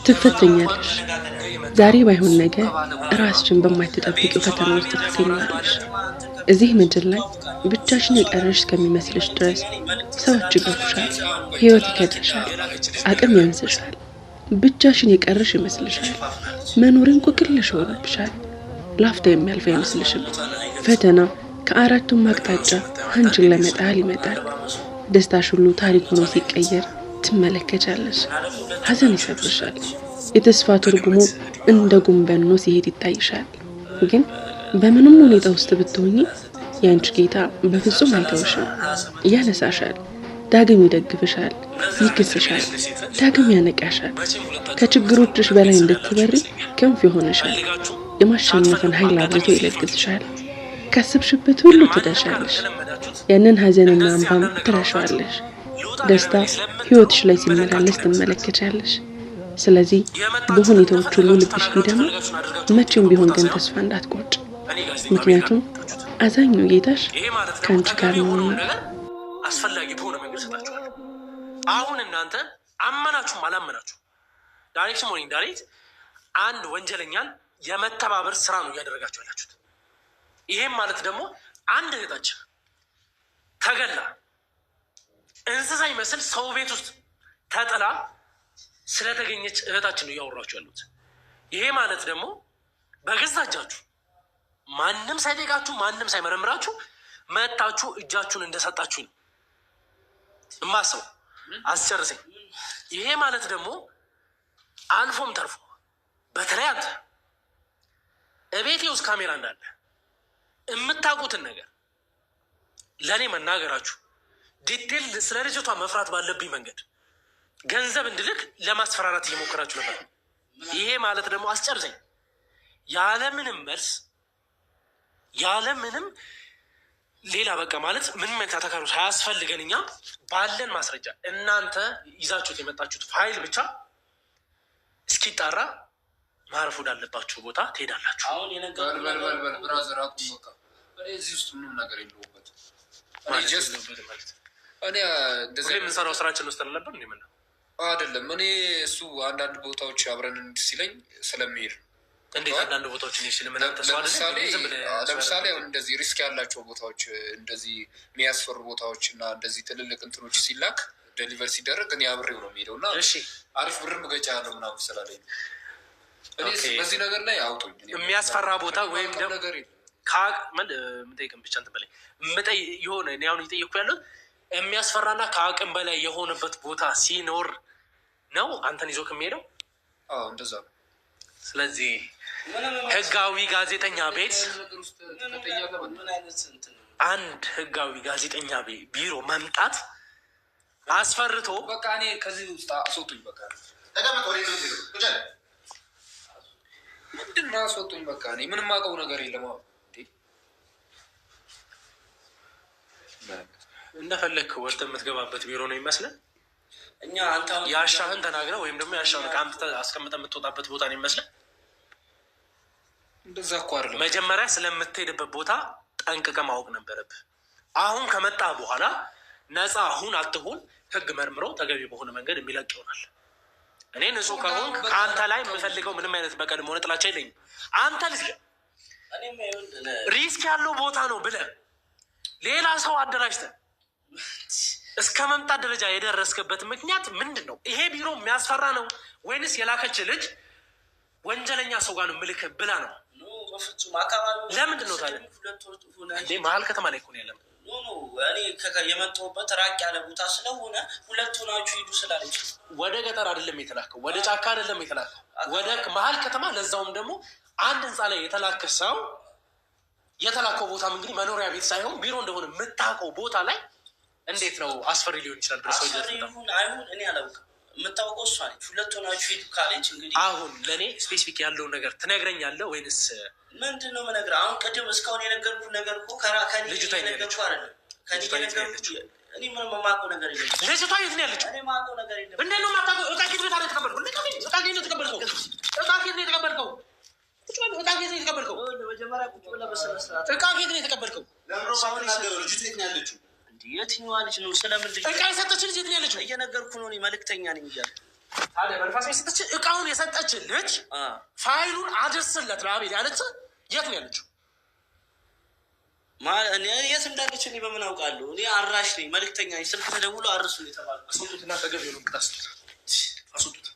ትፈተኛለሽ። ዛሬ ባይሆን ነገ ራስሽን በማትጠብቂው ፈተና ውስጥ ታገኛለሽ። እዚህ ምድር ላይ ብቻሽን የቀረሽ እስከሚመስልሽ ድረስ ሰዎች ይገፉሻል፣ ሕይወት ይከዳሻል፣ አቅም ያንስሻል፣ ብቻሽን የቀረሽ ይመስልሻል። መኖርን እንቆቅልሽ ሆኖብሻል። ላፍታ የሚያልፍ አይመስልሽም። ፈተና ከአራቱም አቅጣጫ አንቺን ለመጣል ይመጣል። ደስታሽ ሁሉ ታሪክ ሆኖ ሲቀየር ትመለከቻለሽ። ሐዘን ይሰብርሻል። የተስፋ ትርጉሙ እንደ ጉም በኖ ሲሄድ ይታይሻል። ግን በምንም ሁኔታ ውስጥ ብትሆኚ የአንቺ ጌታ በፍጹም አይተውሽም። ያነሳሻል፣ ዳግም ይደግፍሻል፣ ይክስሻል፣ ዳግም ያነቃሻል። ከችግሮችሽ በላይ እንድትበሪ ክንፍ ይሆንሻል። የማሸነፍን ኃይል አብዝቶ ይለግስሻል። ካሰብሽበት ሁሉ ትደርሻለሽ። ያንን ሐዘንና እንባም ትረሻዋለሽ። ደስታ ሕይወትሽ ላይ ሲመላለስ ትመለከቻለሽ። ስለዚህ በሁኔታዎች ሁሉ ልብሽ ቢደማ መቼም ቢሆን ግን ተስፋ እንዳትቆርጭ። ምክንያቱም አዛኙ ጌታሽ ከአንቺ ጋር ነውና። አስፈላጊ በሆነ መንገድ እሰጣችኋለሁ። አሁን እናንተ አመናችሁም አላመናችሁ direct ሆነ indirect አንድ ወንጀለኛን የመተባበር ስራ ነው እያደረጋችሁ ያላችሁት። ይሄም ማለት ደግሞ አንድ እህታችን ተገላ እንስሳ ይመስል ሰው ቤት ውስጥ ተጥላ ስለተገኘች እህታችን ነው እያወራችሁ ያሉት። ይሄ ማለት ደግሞ በገዛ እጃችሁ ማንም ሳይጠይቃችሁ ማንም ሳይመረምራችሁ መታችሁ እጃችሁን እንደሰጣችሁ ነው እማስበው። አስጨርሰኝ። ይሄ ማለት ደግሞ አልፎም ተርፎ በተለይ አንተ እቤቴ ውስጥ ካሜራ እንዳለ የምታውቁትን ነገር ለእኔ መናገራችሁ detail ስለ ልጅቷ መፍራት ባለብኝ መንገድ ገንዘብ እንድልክ ለማስፈራራት እየሞከራችሁ ነበር። ይሄ ማለት ደግሞ አስጨርሰኝ፣ ያለምንም መልስ ያለምንም ሌላ በቃ ማለት ምንም አይነት አተካሮ ሳያስፈልገን እኛ ባለን ማስረጃ እናንተ ይዛችሁት የመጣችሁት ፋይል ብቻ እስኪጣራ ማረፍ ወዳለባችሁ ቦታ ትሄዳላችሁ። አሁን በል በል በል በል brother አቁም። በቃ እኔ እዚህ ውስጥ ምንም ነገር የለሁበትም። እኔ just እኔ እንደዚህ ሁሌ የምንሰራው ስራችን ውስጥ አልነበር እንዴ? ምን አይደለም። እኔ እሱ አንዳንድ ቦታዎች አብረን እንድ ሲለኝ ስለሚሄድ ነው። እንዴት አንዳንድ ቦታዎች እኔ ሲል ምን አንተ ሰው አይደለም? ለምሳሌ ዝም ብለህ ለምሳሌ አሁን እንደዚህ risk ያላቸው ቦታዎች፣ እንደዚህ የሚያስፈሩ ቦታዎች እና እንደዚህ ትልልቅ እንትኖች ሲላክ፣ deliver ሲደረግ እኔ አብሬው ነው የሚሄደው እና አሪፍ ብርም እገጫለሁ ምናምን ስላለኝ ነው። እኔ በዚህ ነገር ላይ አውጡኝ። እኔ የሚያስፈራ ቦታ ወይም የማውቀው ደግሞ ነገር የለም። የምጠይቅም ብቻ እንትን በለኝ። የሆነ እኔ አሁን እየጠየኩ ያለሁት የሚያስፈራና ከአቅም በላይ የሆነበት ቦታ ሲኖር ነው አንተን ይዞ ከሚሄደው። አዎ፣ እንደዛ ነው። ስለዚህ ህጋዊ ጋዜጠኛ ቤት ነገር ውስጥ ትከተኛለህ ማለት ነው። ምን አይነት እንትን ነው? አንድ ህጋዊ ጋዜጠኛ ቢሮ መምጣት አስፈርቶ በቃ እኔ ከዚህ ውስጥ አስወጡኝ። በቃ ምንድን ነው አስወጡኝ። በቃ እኔ ምንም አውቀው ነገር የለም። አሁን እንዴ እንደፈለግክ ወጥተህ የምትገባበት ቢሮ ነው ይመስለን። እኛ አንተ አሁን ያሻህን ተናግረህ ወይም ደግሞ ያሻህን ዕቃ አምጥተህ አስቀምጠህ የምትወጣበት ቦታ ነው ይመስለን። እንደዛ እኮ አይደለም። መጀመሪያ ስለምትሄድበት ቦታ ጠንቅቀህ ማወቅ ነበረብህ። አሁን ከመጣ በኋላ ነፃ ሁን አትሁን ህግ መርምሮ ተገቢ በሆነ መንገድ የሚለቅ ይሆናል። እኔ ንጹህ ከሆንክ ከአንተ ላይ የምፈልገው ምንም አይነት በቀልም ሆነ ጥላቻ የለኝም። አንተ ልጅ እኔም ይኸውልህ risk ያለው ቦታ ነው ብለህ ሌላ ሰው አደራጅተህ እስከ መምጣት ደረጃ የደረስክበት ምክንያት ምንድን ነው? ይሄ ቢሮ የሚያስፈራ ነው ወይንስ የላከች ልጅ ወንጀለኛ ሰው ጋር ነው ምልክ ብላ ነው? No፣ በፍጹም አካባቢው ለምንድን ነው ታዲያ? ሁለት ወር ሆነ። እንዴ መሀል ከተማ ላይ እኮ ነው ያለነው። No፣ እኔ የመጣሁበት ራቅ ያለ ቦታ ስለሆነ ሁለት ሆናችሁ ሂዱ ስላለች ነው። ወደ ገጠር አይደለም የተላከው፣ ወደ ጫካ አይደለም የተላከው፣ ወደ መሀል ከተማ፣ ለዛውም ደግሞ አንድ ህንፃ ላይ የተላከ ሰው የተላከው ቦታም እንግዲህ መኖሪያ ቤት ሳይሆን ቢሮ እንደሆነ የምታውቀው ቦታ ላይ እንዴት ነው አስፈሪ ሊሆን ይችላል ብለህ ሰው ይዘህ አስፈሪ ትመጣለህ? ይሁን አይሁን እኔ አላውቅም። የምታውቀው እሷ ነች። ሁለት ሆናችሁ ሂዱ ካለች እንግዲህ አሁን ለእኔ specific ያለውን ነገር ትነግረኛለህ ወይንስ ምንድን ነው የምነግርህ? አሁን ቅድም እስካሁን የነገርኩህ ነገር እኮ ከእኔ ልጅቷ የት ነው የነገርኩህ ያለችው? አይደለም። ከእኔ ልጅቷ የት ነው የነገርኩህ ያለችው? እኔ ምንም የማውቀው ነገር የለም። ልጅቷ የት ነው ያለችው? እኔ የማውቀው ነገር የለም። እንዴት ነው የማታውቀው? እቃ ኬት ቤት አለ የተቀበልከው? ልቀቀኝ! እቃ ኬት ነው የተቀበልከው? እቃ ኬት ነው የተቀበልከው? ቁጭ በል። እቃ ኬት ነው የተቀበልከው? ይኸውልህ፣ መጀመሪያ ቁጭ ብለህ በስነ ስርዓት እቃ ኬት ነው የተቀበልከው? ለምሮ ማትናገረው ልጅቱ የት ነው ያለችው? እንዲህ የትኛዋ ልጅ ነው? ስለምን ልጅ እቃ የሰጠች ልጅ የት ነው ያለችው? እየነገርኩህ ነው። እኔ መልእክተኛ ነኝ እያልኩ ታዲያ በንፋስ የሰጠች እቃውን የሰጠች ልጅ ፋይሉን አድርስለት ለአቤል ያለች የት ነው ያለችው? የት እንዳለች እኔ በምን አውቃለሁ? እኔ አራሽ ነኝ፣ መልእክተኛ ነኝ። ስልክ ተደውሎ አርሱ ነው የተባልኩት። አስወጡትና ተገቢ የሆነ ቅጣት ስጡት። አስወጡት።